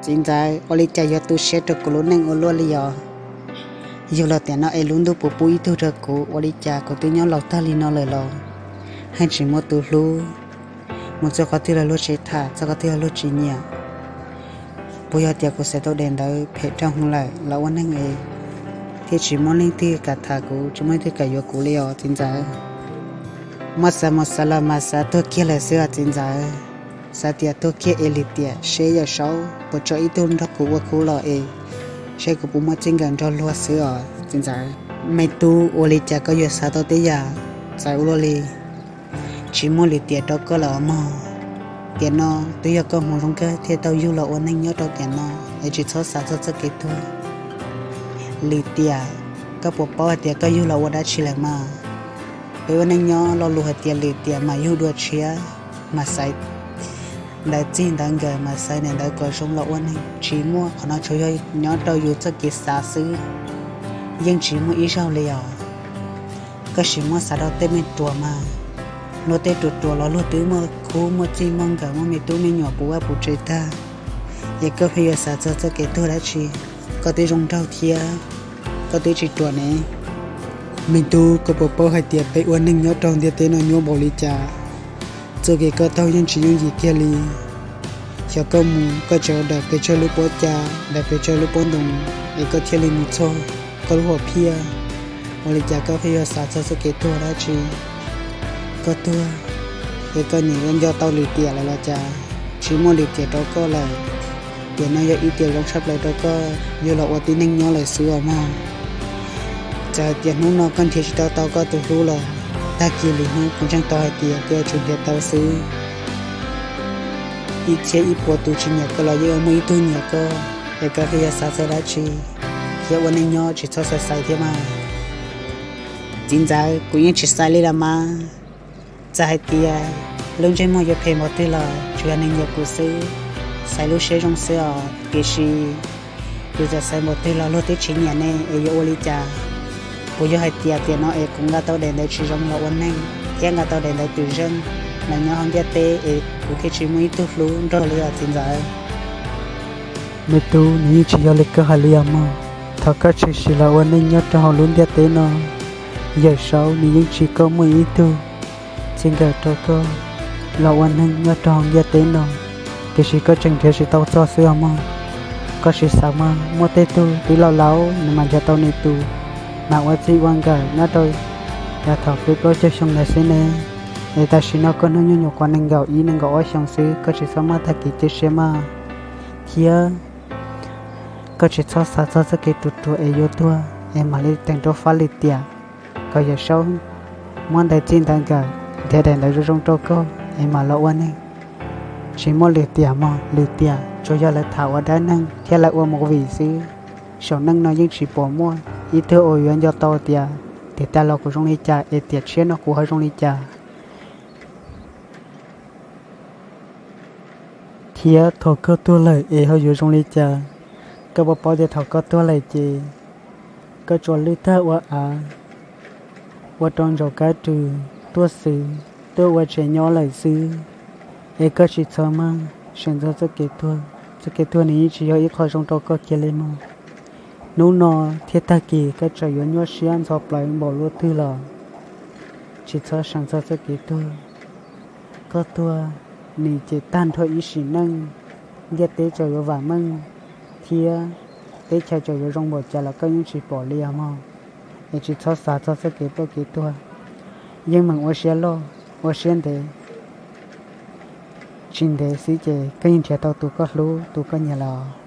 Txiv ntxawm, ua li cas yuav tu siab rau kuv lub neej ua luaj li os? Yug los tiam no es lub ntuj puas pub ib tug rau kuv? Ua li cas kuv twb nyob laus tag li no lawm los yeej tsis muaj tus hlub? Mus txog qhov twg los luag tsis tham, txog qhov twg los luag tsis nyiam. Puas yog tias kuv xaiv tau daim ntawd phem dhau lawm los ua neej es thiaj tsis muaj leej twg kam tham kuv, tsis muaj leej twg kam yuav kuv li os txiv ntxawm? Muab xav mus xav los mas xav tuag kiag lawm xwb os txiv ntxawm. Xav tias tuag kiag es Lis Tiam seb Yawm Saub puas tso ib tug nrog kuv ua khub los es seb kuv puas muaj txij nkawm nrog luag xwb os txiv ntxawm. Me tub, ua li cas koj yuav xav tau tej yam txawv ua luaj li? Tsis muaj Lis Tiam rau koj lawm os mog. Tiam no twb yog koj hmoov zoo kawg thiaj tau yug los ua neej nyob rau tiam no, es tsis txhob xav txog txoj kev tuag. Lis Tiam, koj puas paub hais tias koj yug los ua dab tsi lawm mas? Peb ua neej nyob lo lus hais tias Lis Tiam mas yug dua tshiab, mas xaiv ntawv txij ntawv nkawm, mas xaiv daim ntawv kom zoo los ua neej, tsis muaj. Qhov no tsuas yog nyob rau yus txoj kev xav xwb, yeej tsis muaj ib zaug li os. Koj sim muab xav rau tej me ruam mas, luag tej ruam ruam los luag twb muaj khub muaj txij muaj nkawm, muaj me tub me nyuam puv vaj puv tsev tag, es koj pheej yuav xav txog txoj kev tuag dab tsi? Koj twb zoo nraug thiab, koj twb tsis ruam ne. Me tub, koj puas paub hais tias peb ua neej nyob rau ntiaj teb no nyuaj npaum li cas? Txoj kev koj taug yeej tsis yooj yim kiag li. Xyov koj mus koj tseem daws pes tsawg lub pob cas, daws pes tsawg lub pob ntoo, es koj thiaj li mus txog koj lub hom phiaj. Ua li cas koj pheej yuav xav txog txoj kev tuag dab tsi? Koj tuag es koj niam yuav nco tau Lis Tiam lawm los cas? Tsis muaj Lis Tiam rau koj lawm, tiam no yog ib tiam zoo tshaj plaws rau koj yug los ua tib neeg nyob lawm xwb os mog. Txawm hais tias hnub no koj nrhiav tsis tau tau koj tus hlub los, tag kis lwm hnub kuv ntseeg tau hais tias koj yuav tsum nrhiav tau xwb. Ib txhiab ib puas tus tsis nyiam koj los yeej yuav muaj ib tug nyiam koj, es koj pheej yuav xav txog dab tsi? Thiab ua neej nyob tsis txhob xaiv xaiv thiab mas. Txiv ntxawm, kuv yeej tsis xaiv li los mas. Txawm hais tias lub ntsej muag yuav phem npaum twg los tsuas yog nws nyiam kuv xwb, xaiv lub siab zoo xwb os. Tiam sis yus txawm xaiv npaum twg los luag twb tsis nyiam ne, es yuav ua li cas? Puas yog hais tias tiam no es kuv nqa tau daim ntawv tsis zoo los ua neej, thiab nqa tau daim ntawv twm zeej los nyob hauv ntiaj teb es kuv thiaj tsis muaj ib tug hlub nrog li os txiv ntxawm? Me tub, nws yeej tsis yog li koj hais li os mog. Thaum koj tshwm sim los ua neej nyob rau hauv lub ntiaj teb no, Yawm Saub nws yeej tsis kom muaj ib tug txij nkawm rau koj los ua neeg nyob rau hauv ntiaj teb no, tiam sis koj tseem nrhiav tsis tau txog xwb os mog. Koj sim xav mas, muaj tej tug twb laus laus nws mas nrhiav tau nws tus, mas ua txij ua nkawm nyob rau yav thaum peb plaub caug xyoo ntawd xwb ne. Es tam sim no koj hnub nyoog nyuam qhuav nees nkaum ib nees nkaum ob xyoos xwb, koj tsis txhob muab tag kev cia siab mas. Thiab koj tsis txhob xav txog txoj kev ruam ruam es yuav tuag es mam li teem rau fab Lis Tiam, kom Yawm Saub muab ntawv txij ntawv nkawm nrhiav daim ntawv zoo zoo rau koj es mam los ua neeg. Tsis muaj Lis Tiam mog, Lis Tiam tsuas yog lawv tham ua dab neeg thiab lawv ua movie xwb. Saum neej no yeej tsis pom muaj ib tug uas yuav nco tau tias tiam tas los kuv zoo li cas es tiam tshiab no kuv ho zoo li cas. Thiab thaum koj tuag lawm es ho yuav zoo li cas? Koj puas paub tias thaum koj tuag lawm ces koj tsuas lwj tag ua av, ua rau ntsaum kab rws tuaj xwb, tuaj ua tsev nyob lawm xwb. Es koj tsis txhob maj seem txog txoj kev tuag, txoj kev tuag nws yeej tsis yog ib qho zoo rau koj kiag li mog. Hnub no thiab tag kis koj tseem yuav nyuaj siab ntxhov plawv npaum luaj twg los tsis txhob seem txog txoj kev tuag. Koj tuag, nws ces tag nrho ib sim neej, ntiaj teb tseem yuav vam meej, thiab teb chaws tseem yuav zoo npaum cas los koj yeej tsis pom li os mog. Es tsis txhob xav txog txoj kev ploj kev tuag, yeej meem ua siab loj, ua siab ntev. Tsis ntev xwb ces koj yeej nrhiav tau tus koj hlub, tus koj nyiam los.